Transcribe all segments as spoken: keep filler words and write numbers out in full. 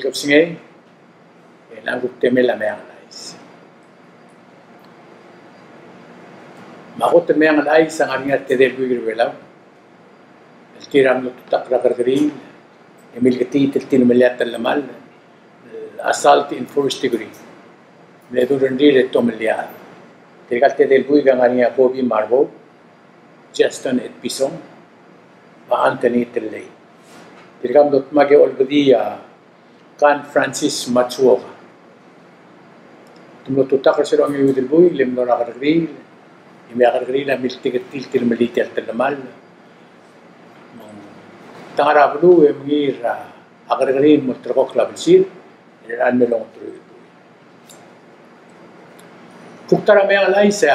Kebesengei, e ng kuk temel a Meang el Chais. Me a kot el Meang el Chais a ngar er ngii a tedei el buik er a Belau el tir a mlo tutakl er a kerrekeriil e milketiit el tilemellii a tellemall, assault in first degree. Mle dul rengrir e tomellii. Tirka el tedei el buik a ngar er ngii a Kobi Marbou, Justin Etpison, me a Anthony Tellei. Tirka a mlo dmak e olbedii a Kan Francis Matsuoka. Te mlo tutakl er se er a ongeuid el buil e mlo er a kerrekeriil, e mei a kerrekeriil a miltik er tir el tilemellii tia el tellemall. Me te ngar er a beluu e mengiil er a kerrekeriil el mo ulterekokl a blsir er a chelecha el me longeteruich el buil. Kuk ta er a Meang el Chais a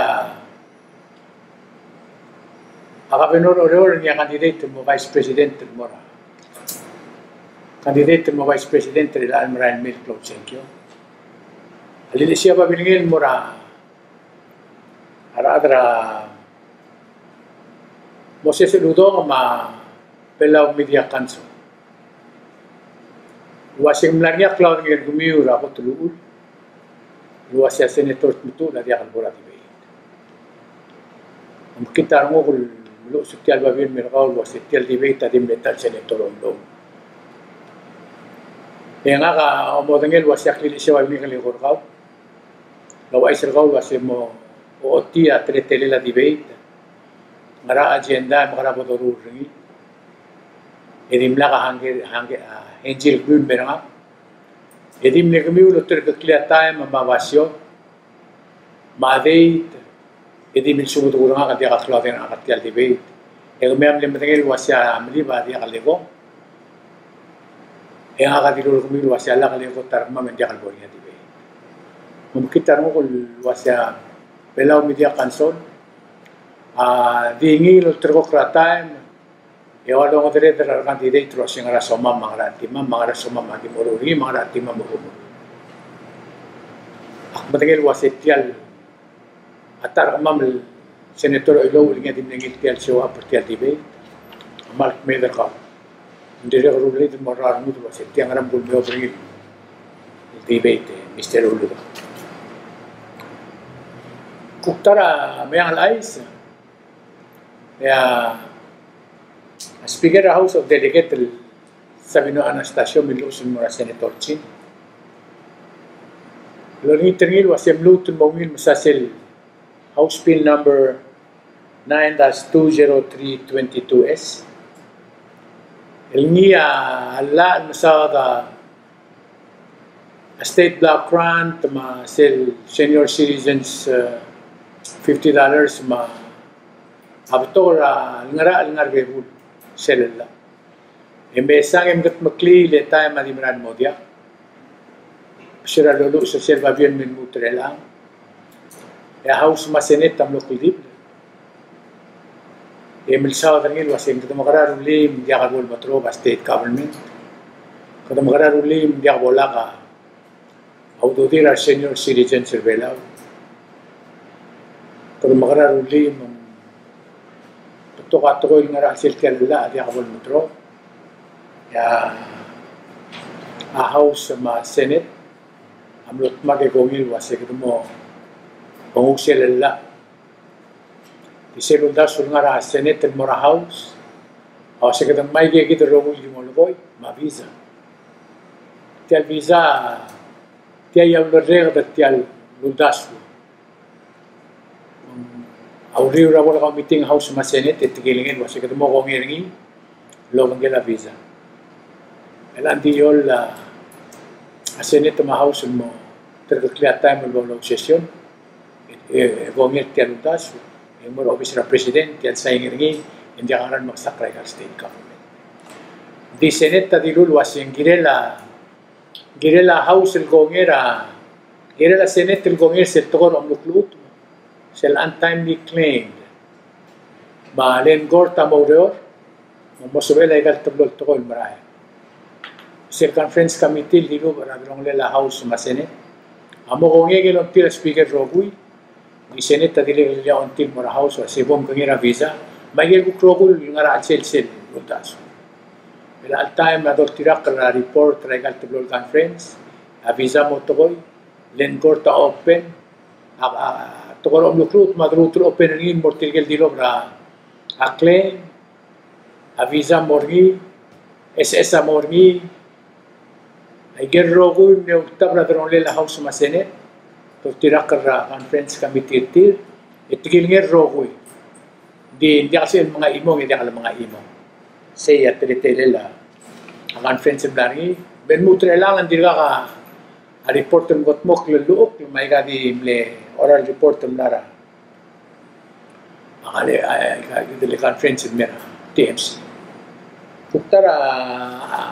A Governor Oreor a ngii a candidate el mo Vice President el mo er a, candidate el mo Vice President er chelecha el merael mei el klou el sengkio. A lilechesii a babilngel el mo er a, a rechad er a Moses Uludong me a Belau Media Council. Ua se ng mla er ngii a klaodengei er kemiu er a kot el uchul el ua se a Senator Tmetuchl a diak el bo er a debate. Ng kid a renguk el meluches er tia el babier el mer kau el ua se tia el debate a di mle ta el Senator Oilouch. E ngak a omodengei el ua se ak lilechesii a babilngel el eko er kau el ouchais er kau el ua se mo ochotii a teletelel a debate, ngera a agenda me ngera bo doruul er ngii. E dimlak a hangke, hangke, a, hengiil kemiu el mer ngak. E di mle kemiu el ulterekeklii a taem me a basio me a date, e di milsubeduk er ngak el diak a klaodengei er ngak er tia el debate. E kemiu a mle medengei el ua se a Mlib a diak lekong. E ngak a dilu er kemiu el ua se a lak lekong ta er kemam e ng diak el bo er ngii a debate. Me ng kid a renguk el ua se a Belau Media Council a di ngii el ulterekokl er a taem e ua longedereder a recandidate el ua se ngera somam me a ngera a timam, me a ngera somam a di meruul er ngii, me a ngera a timam a meruul. Ak medengei el ua se tia el, a ta er kemam el Senator Oilouch el ngii a di mle ngii el tia el show up er tia el debate, a kmal kmeed er kau. Ng dirrek el rullii el mo er a rengud el ua se tia ngera me kul meob er ngii el debate, e, Mister Uludong. Kuk ta er a Meang el Chais, e a Speaker er a House of Delegate el Sabino Anastacio a milluches el mo er a Senator Chin el olengit er ngii el ua se mluut el mo ungil el mesa sel House Bill number nine dash two zero three twenty-two S el ngii a llach el mesaod a a state block grant me a sel senior citizens, eh, fifty dollars me a betok er a ngerachel el ngar er a bebul sel llach. E mesang e mkedmeklii el taem a di merael mo diak. Sel loluches er sel babier el me lmuut er chelechang e a House me a Senate a mlo kldibel. E milsaod er ngii el ua se kede mekerang e rullii me ng diak bo lemeterob a state government. Kede mekerang e rullii me ng diak bo lak a ududir a re senior citizens er Belau. Kede mekerang e rullii me ng betok a tekoi el ngar er a chelsel tia el llach a diak bo lemeterob. E a House me a Senate a mlo dmak e kongei el ua se kede mo onguu sel llach. Di sel uldasu el ngar er a Senate el mo er a House a ua se kede ngmai ikakid el rokui el di molekoi me a visa. Tia el visa, tia a ulerreked er tia el uldasu. A uriul er a bo le kaumeeting a House me a Senate e tekingel el ua se kede mo kongei er ngii el obengkel a visa. E ng di oba a Senate me a House el mo terekeklii a taem el bo lousesion e, e kongei er tia el uldasu e ng mo er a obis er a President tia el sain er ngii e ng diak a ngera el mekesakl er aika el state government. Di Senate a dilu el ua se ng kirel a, kirel a House el kongei er a, kirel a Senate el kongei er sel tekoi er a omluk el chutem, sel untimely claim me a land court a mo oureor me ng mo sebechel aika el teblo el tekoi el merael. Sel conference committee el dilubech er a delongelel a House me a Senate a mo kongei el ongtil a speaker el rokui. Me a Senate a dirrek el ongtil el mo er a House el ua se bo mkengei er a visa me aike el kuk rokui el ngar er a chelsel sel uldasu. Chelecha el taem a doltirakl er a report er aika el teblo el conference, a visa a mo tekoi, le ng kora open, a, a, tekoi er a omluut me a deruul el open er ngii el mo er tirke el dilobed er a, a claim, a visa a mo er ngii, S S a mo er ngii, aike el rokui el mle ultab er a delongelel a House me a Senate, doltirakl er a conference committee er tir, e te kilengei el rokui. Ng di, ng diak el sebechel el mengai chimong, e diak el mengai chimong. Sei a teletelel a conference el mla er ngii. Me lmuut er chelechang e ng dirkak a report el mkedmokl el llechukl, me aika di mle oral report el mla er a a, a, a, a, a conference el mei er a T M C. Kuk ta er a, a,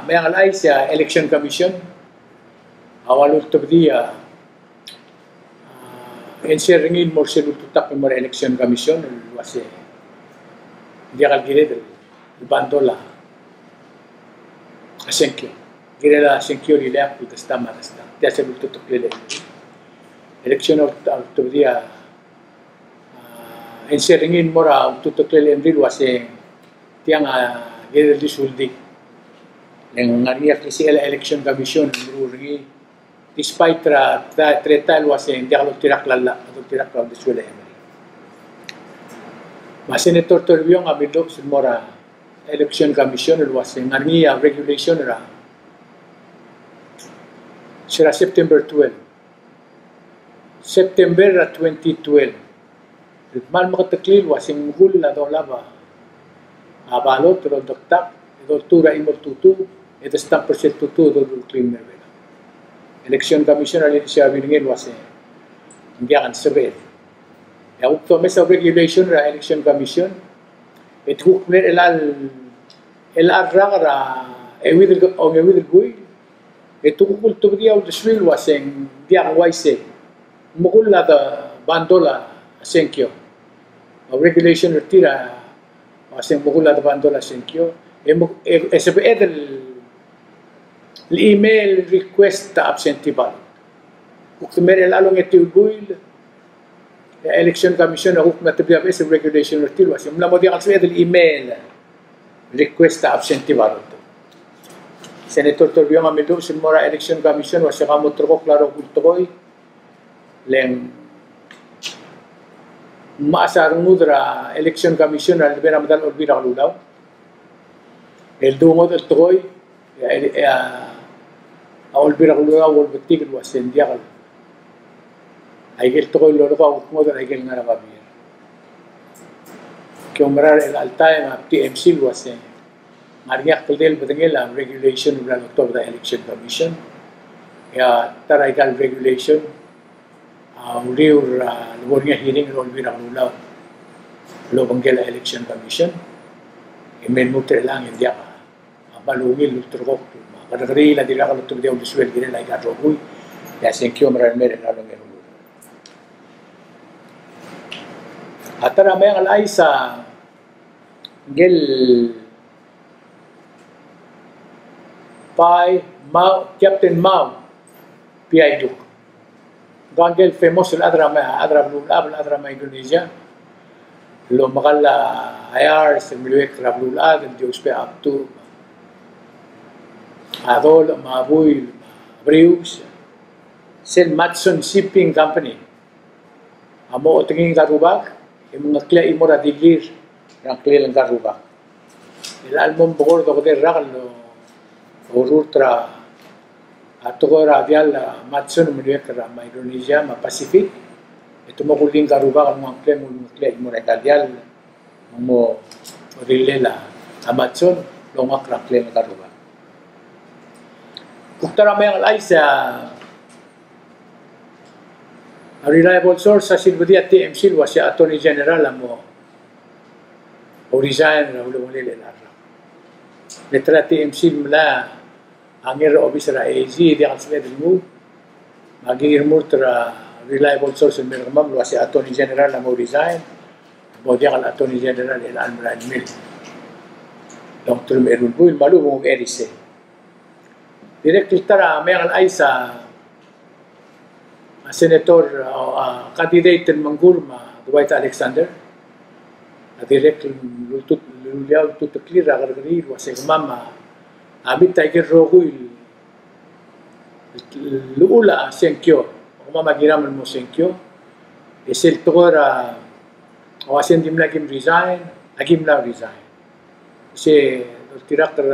meang el chais a Election Commission a ua lultebedii a, a, answer er ngii el mo er sel ultutakl el mo er a Election Commission el uase ng diak el kired el bundle a, a sengkio. Kired a sengkio el ileakl el desta me a desta. Tia sel ultutakl el Election a ultebedii a A, answer er ngii el mo er a ultuteklel a Emerill el uase tiang a kired el di suldii. Le ng ngar er ngii a klisichel a Election Commission el meruul er ngii, despite er a, ta, teletael el uase ng diak loltirakl a llach, loltirakl a uldesuel a Emerill. Me a Senator Toribiong a milobes el mo er a Election Commission el uase ng ngar er ngii a regulation er a, se er a September twelve. September er a twenty twelve. El kmal meketeklii el uase ng mekull a dolab a ballot el oldektak, e doltuu er a chimo el tutuu, e de stamp er sel tutuu e dolekoi el mei er a Belau. Election Commission a lilechesii a bilngel el uase ng diak a sebeched. E a kuk domes a regulation er a Election Commission, e te kuk mle er chelecha el, chelecha el rak er a euid el, ongeuid el buil, e te kuk ultebedii a uldesuir el uase ng diak, ng uaisei. Ng mekull a de bundle a sengkio. A regulation er tir a uase ng mekull a de bundle a sengkio. E me, e, e sebeched el, el email request a absentee ballot. Kuk de mei er chelecha el ongetiu el buil, e a Election Commission a kuk mla tebedii a beches el regulation er tir el uase ng mla mo diak el sebeched el email request a absentee ballot. Senator Toribiong a milobes el mo er a Election Commission el uase ka mo ulterekokl a rokui el tekoi, le ng mechas a rengud er a Election Commission a lebo er a medal a Olbiil er a Kelulau el dongodech el tekoi, e a, e a, a Olbiil er a Kelulau a olbetik el uase ng diak el, aike el tekoi el lolekoi a kuk ngodech er aike el ngar er a babier. Ke oumera er chelecha el taem a T M C el uase ng ngar er ngii a kldei el bedengel a regulation el bla lotobed a Election Commission. E a ta er aika el regulation a uriul er a lebo er ngii a hearing er a Olbiil er a Kelulau el obengkel a Election Commission. E me lmuut er chelechang e ng diak a, a bla lungil el ulterekokl me a kerrekeriil a dirkak lotebedii a uldesuel el kirel aika el rokui. E a sengkio a mera el mei er a ongeru el buil. A ta er a meang el chais a ngike el Pai Mao, Captain Mao Piaiduk. Ngka ngike el famous el chad er a, chad er a beluulechad, chad er a Micronesia. El omekall a iars el meliuekl er a beluulechad el di ousbech a btuch, a dolech me a buil me a brius. Sel Matson Shipping Company a mo otengii ngka el rubak, e mengeklii a chimo er a dilir er a ngklel ngka el rubak. Chelecha el mo mekor dokedei el rak el orurt er a tekoi er a diall a Matson el meliuekl er a Micronesia me a Pacific, e te mo kullii ngka el rubak el nguu a ngklel el mengeklii a chimo er aika el diall, me ng mo, mo dilel a Matson el ongak er a ngklel ngka el rubak. Kuk ta er a meang el chais a A reliable source a silbedii a T M C el uase a Attorney General a mo resign er a ulebengelel el rak. Le ta er a T M C el melai a nger er a obis er a AG, diak el sebeched el nguu. Me aki remurt er a reliable source el mei er kemam el uase a Attorney General a mo resign, mo diak el Attorney General er chelecha el merael mei el long term er a eru el buil, me a lechub e ng erisei. Dirrek el ta er a meang el chais a a senator, a, a candidate el mengkur me a Dwight Alexander, a dirrek el ultut-, el ultuteklii er a kerrekeriil el uase kemam a A bita ikel rokui el llechul a sengkio, kemam a kiram el mo sengkio, e sel tekoi er a uasei ng dimlak kim resign, a kimla resign. Se doltirakl er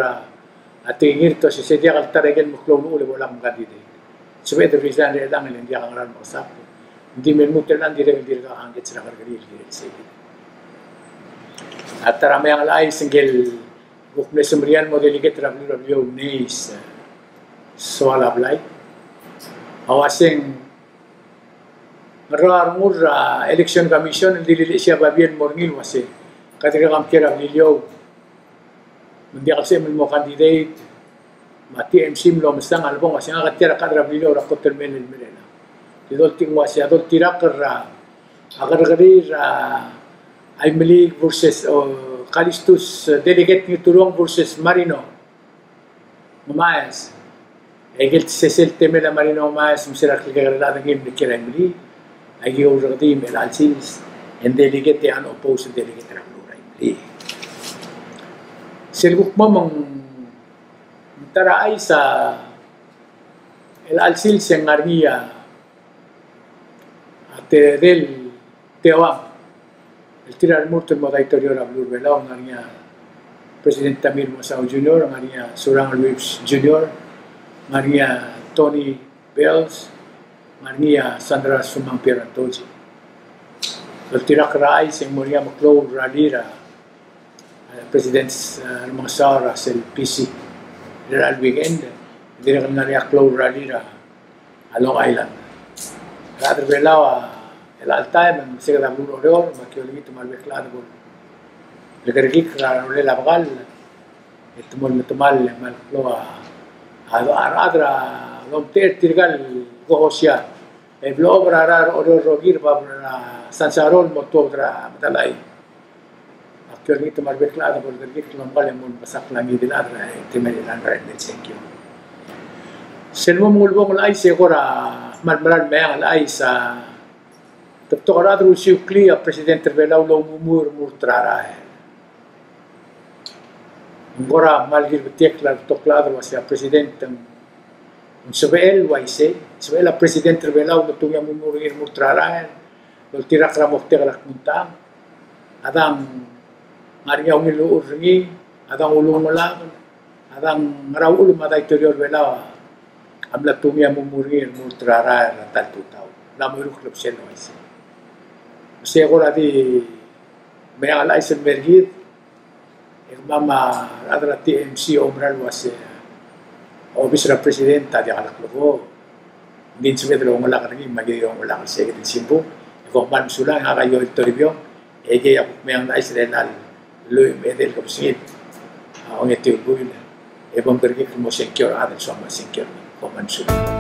a tekingir el uasei se diak el ta er a ikel meklou el llechul e bo lak mcandidate. Sebeched el resign er chelechang e le ng diak a ngera el mekesakl. Ng di me lmuut er chelechang ng dirrek el dirkak a ngkets er a kerrekeriil el kirel sei. A ta er a meang el chais ngike el kuk mle semeriar el mo delegate er a beluu er a Beliliou, Nace Soalablai, a uasei ng ngerang a rengul er a Election Commission el di lilechesii a babier el mo er ngii el uasei, ka dirkak a mkiei er a Beliliou me ng diak el sebechem el mo candidate, me a TMC a mlo mesang a lebong el uasei ngak a tia er a chad er a Beliliou er a kot el mei el mei er chelechang. Di dolti-, ng uasei a doltirakl er a kerrekeriil er a Aimeliik versus, o, Kalistus, eh, Delegate Ngirturong versus Marino Ngemaes. E ikel sesei el temel a Marino Ngemaes me se er a klekekerei el chad er ngii el mle kiei er a Imeliik, a ki ourekedii me chelecha el sils e ng delegate e unopposed el delegate er a beluu er a Imeliik. Sel kuk mo me ng ta er a chais a chelecha el sils e ng ngar er ngii a a Tedel Teuang, el tir a remurt el mo daitorio er a beluu er a Belau, ng ngar er ngii a President Tommy Remengesau Junior, ng ngar er ngii a Surangel Whipps Junior, ng ngar er ngii a Tony Bells, ng ngar er ngii a Sandra Sumang Pierantozzi. Doltirakl er a chais e ng mo er ngii a meklou el rally er a President, eh, Remengesau er a sel PC er a weekend, dirrek el ngar er ngii a klou el rally er a Long Island. Rechad er a Belau a chelecha el taem e ng meseked a beluu er Oreor, me aki olengit me a rebek el chad bo lekerekikl er a rolel a bekall, e te mo metemall e kmal klou a, a, a rechad er a lomtechei er tirka el ko host er a, e blechob er a rael er Oreor el rokir, bab er a Sansarol el mo tuobed er a medal a Aki olengit me a rebek el chad bo lekerekikl el omekall e mo mekesakl a ngii di el chad er a temel a rengrir el sengkio. Sel mo ulebongel el chais e kora kmal mera el meang el chais a te betok a rechad el osiuklii a President er a Belau el omumu el remurt er a rael. Ng kora kmal kirbetiekl a rebetok el chad el uasei a President ng sebechel el uaisei, sebechel a President er a Belau el omumu er ngii el remurt er a rael, el oltirakl er a moktek er a klengeltengat. A dang ngar er ngii a ungil uchul er ngii, a dang ulungelakl, a dang ngera uchul me a daitorio er a Belau a mla tungii a mumu er ngii el remurt er a rael er a ta el tutau. Ng mla mo eru el klebesei el uaisei. Sei kora di meang el chais el mer kid, e kemam a rechad er a TMC a oumera el uasei a obis er a President a diak lekleko. Ng di ng sebeched el oungelakl er ngii me aki di oungelakl er sei kid el simbung. E kom kmal mesulang, e ngak a Joel Toribiong, e aikei a kuk meang el chais er chelechang el lluich me a edei el kebesengil a ongetiu el buil, e bo mkerekikl el mo sengkio er a chad el soam a sengkio er ngii. Kom kmal mesulang.